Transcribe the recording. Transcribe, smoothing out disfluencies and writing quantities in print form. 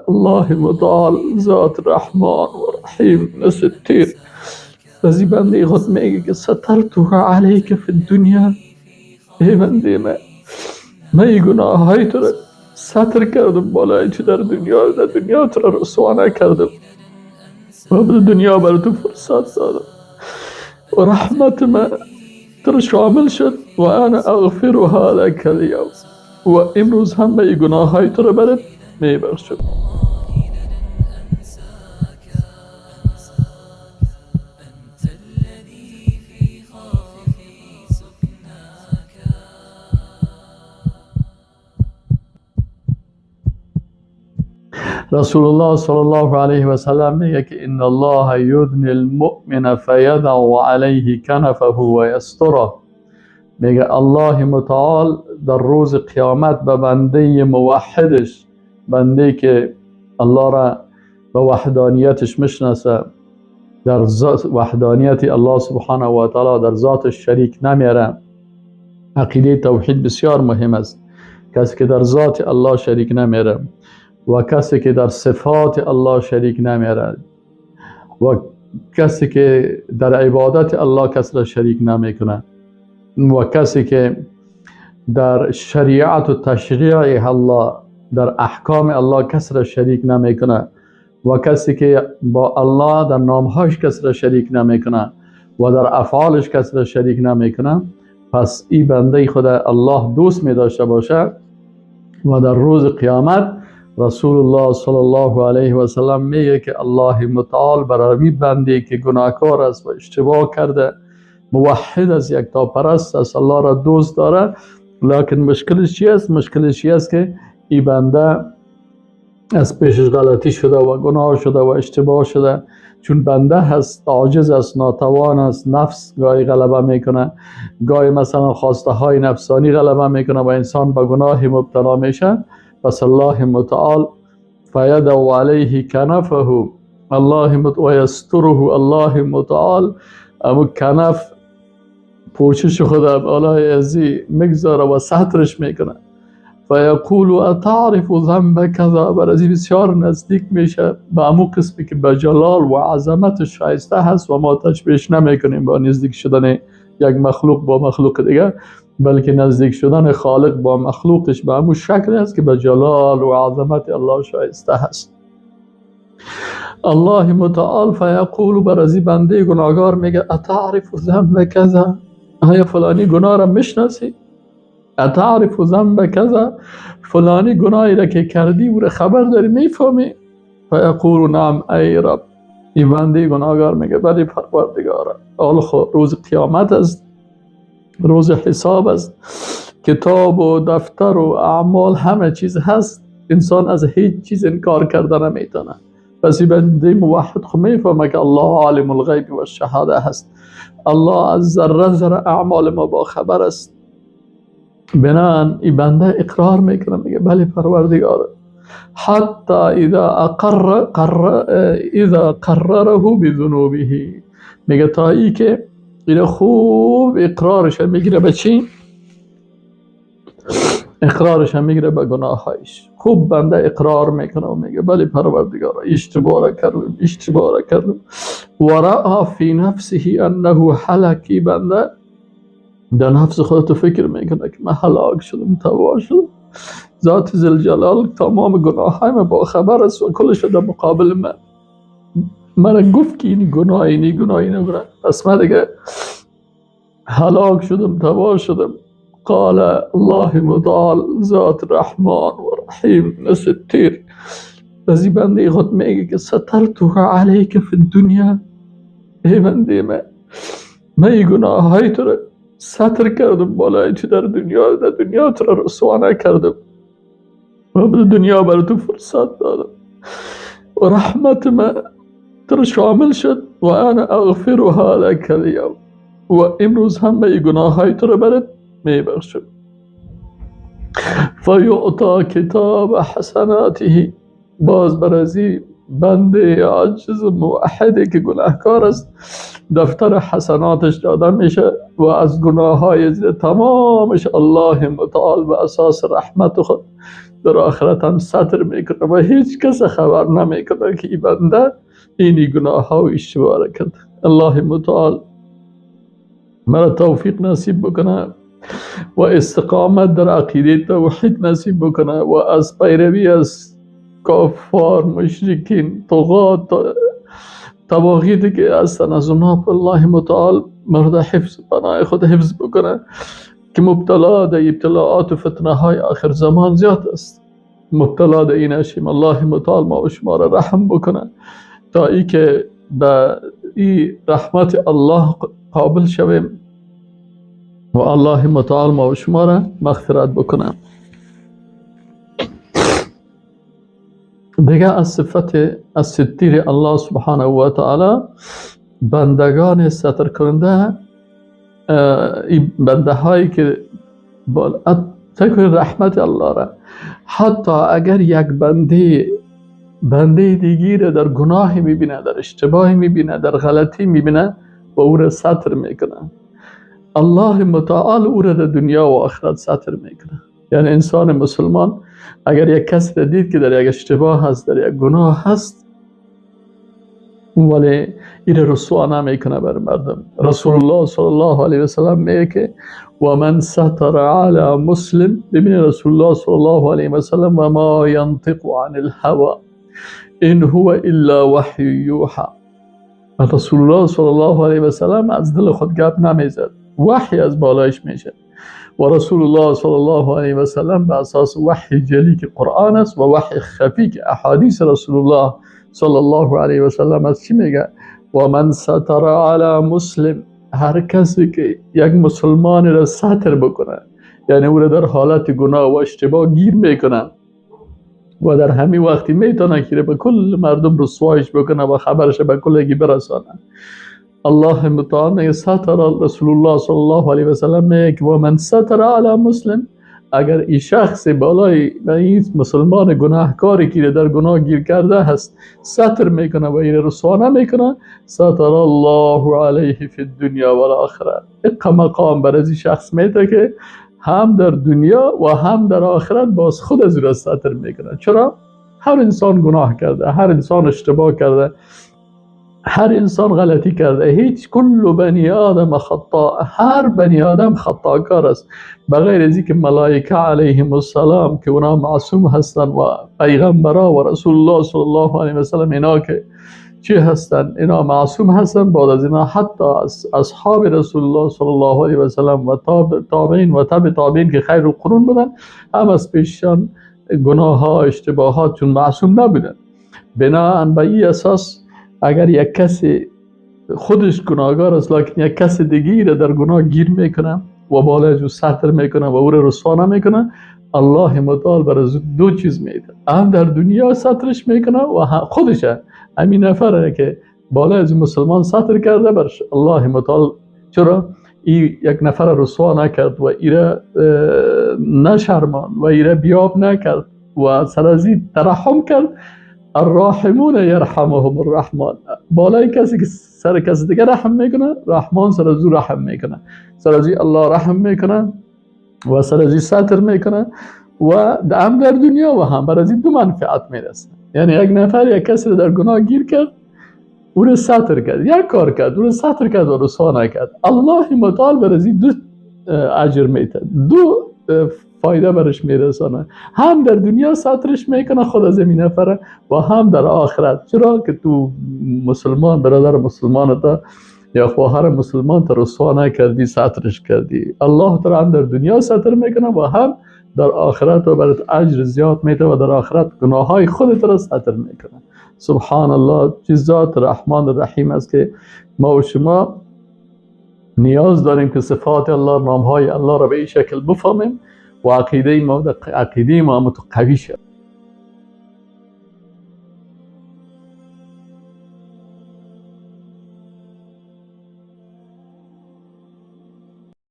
الله متعال ذات رحمان و رحیم ستیر از این بنده خود میگه که سترتها علیک فی الدنیا. ای بنده من این گناه های تو را ستر کردم بالای تو در دنیا، در دنیا تو را رسوا نکردم و به دنیا بر تو فرصت دادم و رحمت من تو را شامل شد و انا اغفرها لک الیوم. و امروز هم به گناه های تو را برات میبخشم. رسول الله صلی الله علیه و سلم میگه که ان الله یدنی المؤمن فیضع علیه کنفه و یستره. میگه الله متعال در روز قیامت به بنده موحدش، بنده که الله را به وحدانیتش میشناسه، در ذات وحدانیت الله سبحانه و تعالی در ذاتش شریک نمیاره. عقیده توحید بسیار مهم است. کسی که در ذات الله شریک نمیاره و کسی که در صفات الله شریک نمیاره و کسی که در عبادت الله کس را شریک نمیکنه و کسی که در شریعت و تشریع الله، در احکام الله کس را شریک نمیکنه و کسی که با الله در نامهاش کس را شریک نمیکنه و در افعالش کس را شریک نمیکنه، پس این بنده خدا الله دوست می داشته باشه. و در روز قیامت رسول الله صلی الله علیه و سلم میگه که الله متعال برای بنده که گناهکار است و اشتباه کرده، موحد است، یکتا پرست است، الله را دوست داره، لکن مشکلش چی است؟ مشکلش چی است که این بنده از پیشش غلطی شده و گناه شده و اشتباه شده. چون بنده هست، عاجز است، ناتوان است، نفس گاهی غلبه میکنه، گاهی مثلا خواسته های نفسانی غلبه میکنه و انسان به گناه مبتلا میشه. پس الله متعال فیدع علیه کنفه الله و یستره. الله متعال امو کنف پوشش خود بالای ازی میگذاره و سترش میکنه. فیقول اتعرف ذنب کذا. بر ازی بسیار نزدیک میشه به امو قسمی که به جلال و عظمت شایسته هست و ما تشبیهش نمیکنیم با نزدیک شدن یک مخلوق با مخلوق دیگه، بلکه نزدیک شدن خالق با مخلوقش به همون شکل است که به جلال و عظمت الله شایسته هست. الله متعال فیقول بر ازی بنده گناهگار میگه اتعرف ذنب کذا. آیا فلانی گناه را میشناسی؟ اتعرف ذنب کذا، فلانی گناهی را که کردی او را خبر داری، میفهمی؟ فیقول نعم ای رب. این بنده گناهگار میگه بله پروردگارا. حالا خب روز قیامت است، روز حساب است، کتاب و دفتر و اعمال همه چیز هست، انسان از هیچ چیز انکار کرده نمیتونه. پس این بنده موحد خب میفهمه که الله عالم الغیب و الشهاده هست، الله از ذره ذره اعمال ما با خبر است. بنان این بنده اقرار میکنه، میگه بله پروردگار. حتی اذا اقر قر اذا قرره بذنوبه. میگه تا ای که اینو خوب اقرارش میگیره به چی؟ اقرارش میگیره به گناهایش. خوب بنده اقرار میکنه و میگه بله پروردگار اشتباه کردم، اشتباه کردم. و رأى فی نفسه انه هلک. بنده در نفس خودت فکر میکنه که من هلاک شدم، تباه شدم، ذات ذوالجلال تمام گناهایم با خبر است و کلش در مقابل من من گفت که این گناه اینی گناه اینی گناه، پس من دیگه هلاک شدم، تباه شدم. قال الله متعال ذات رحمان و رحیم ستیر. از این بنده خود میگه که سترتها علیک فی الدنیا. ای بنده من این گناه های تو را ستر کردم بالای تو در دنیا، در دنیا تو را رسوا نکردم و به دنیا بر تو فرصت دادم و رحمت من تو را شامل شد و انا اغفرها لک الیوم. و امروز هم به گناه های تو را برات میبخشم. فیعطی کتاب حسناته. باز بر ازی بنده عاجز موحدی که گناهکار است دفتر حسناتش داده میشه و از گناه های تمامش الله متعال به اساس رحمت خود در آخرت هم ستر میکنه و هیچ کس خبر نمیکنه که این بنده اینی گناه ها و اشتباه کرد. الله متعال مرا توفیق نصیب بکنه و استقامت در عقیده توحید نصیب بکنه و از پیروی از کفار، مشرکین، طغات، طواغیتی که هستن از اونها الله متعال مرد حفظ پناه خود حفظ بکنه که مبتلا در ابتلاعات و فتنه های آخر زمان زیاد است. مبتلا در این نشیم. الله متعال ما و شما را رحم بکنه تا ای که به ای رحمت الله قابل شویم و الله متعال ما و شما را مغفرت بکنه. دیگه از صفت از ستیر الله سبحانه و تعالی بندگان ستر کننده، این بنده هایی که تکن رحمت الله را، حتی اگر یک بنده دیگی را در گناه میبینه، در اشتباه میبینه، در غلطی میبینه و او را ستر میکنه، الله متعال او را در دنیا و آخرت ستر میکنه. یعنی انسان مسلمان اگر یک کس را دید که در یک اشتباه هست، در یک گناه هست، ولی این رسوا نمیکنه بر مردم. رسول الله صلی الله علیه و سلم میگه که و من ستر علی مسلم، ببینید رسول الله صلی الله علیه و سلم، و ما ینطق عن الهوى ان هو الا وحی یوحى. رسول الله صلی الله علیه و سلم از دل خود گپ نمیزد، وحی از بالایش میشه. و رسول الله صلی الله علیه و سلم به اساس وحی جلی که قرآن است و وحی خفی که احادیث رسول الله صلی الله علیه و سلم از چی میگه؟ و من ستر علی مسلم، هر کسی که یک مسلمان را ستر بکنه، یعنی او را در حالت گناه و اشتباه گیر میکنه و در همین وقتی میتونه که به کل مردم رسوایش بکنه و خبرش به کلگی برسانه، الله متعال میگه ستر رسول الله صلی الله علیه و سلم میگه و من ستر علی مسلم، اگر این شخص بالای این مسلمان گناهکاری که در گناه گیر کرده هست ستر میکنه و این رسوا نمیکنه، ستر الله علیه فی الدنیا و الاخره. اقا مقام بر از این شخص میده که هم در دنیا و هم در آخرت باز خود از او را ستر میکنه. چرا؟ هر انسان گناه کرده، هر انسان اشتباه کرده، هر انسان غلطی کرده، هیچ کل بنی آدم خطا، هر بنی آدم خطاکار است، بغیر از اینکه ملائکه علیهم السلام که اونا معصوم هستند و پیغمبرا و رسول الله صلی الله علیه و سلم، اینا که چی هستند؟ اینا معصوم هستند. بعد از اینا حتی اصحاب رسول الله صلی الله علیه و سلم و تابعین و تابع تابعین که خیر القرون بودن، هم از پیششان گناه ها اشتباهات چون معصوم نبودن. بناءً به این اساس اگر یک کسی خودش گناهکار است لکن یک کس دیگه را در گناه گیر میکنه و بالای او ستر میکنه و او را رسوا نمیکنه، الله متعال بر از دو چیز میده، هم در دنیا سترش میکنه و خودش همین نفره که بالای از مسلمان ستر کرده برش الله متعال. چرا؟ ای یک نفر رسوا نکرد و ایره نشرمان و ایره بیاب نکرد و سر از این ترحم کرد. الراحمون یرحمهم الرحمن، بالای کسی که سر کسی دیگه رحم میکنه، رحمان سر از او رحم میکنه، سر از الله رحم میکنه و سر از ستر میکنه و هم در دنیا و هم بر از این دو منفعت میرسه. یعنی یک نفر یک کسی رو در گناه گیر کرد، او رو ستر کرد، یک کار کرد، او رو ستر کرد و رسوا نکرد، الله متعال بر از این دو اجر میده، دو فایده برش میرسانه، هم در دنیا سترش میکنه خود از این نفره و هم در آخرت. چرا که تو مسلمان، برادر مسلمان تا یا خواهر مسلمان تا رسوا نکردی، سترش کردی، الله تعالی هم در دنیا ستر میکنه و هم در آخرت و برات اجر زیاد میده و در آخرت گناه های خودت را ستر میکنه. سبحان الله، چه ذات رحمان الرحیم است که ما و شما نیاز داریم که صفات الله، نام های الله را به این شکل بفهمیم و عقیده ما متقوی شد.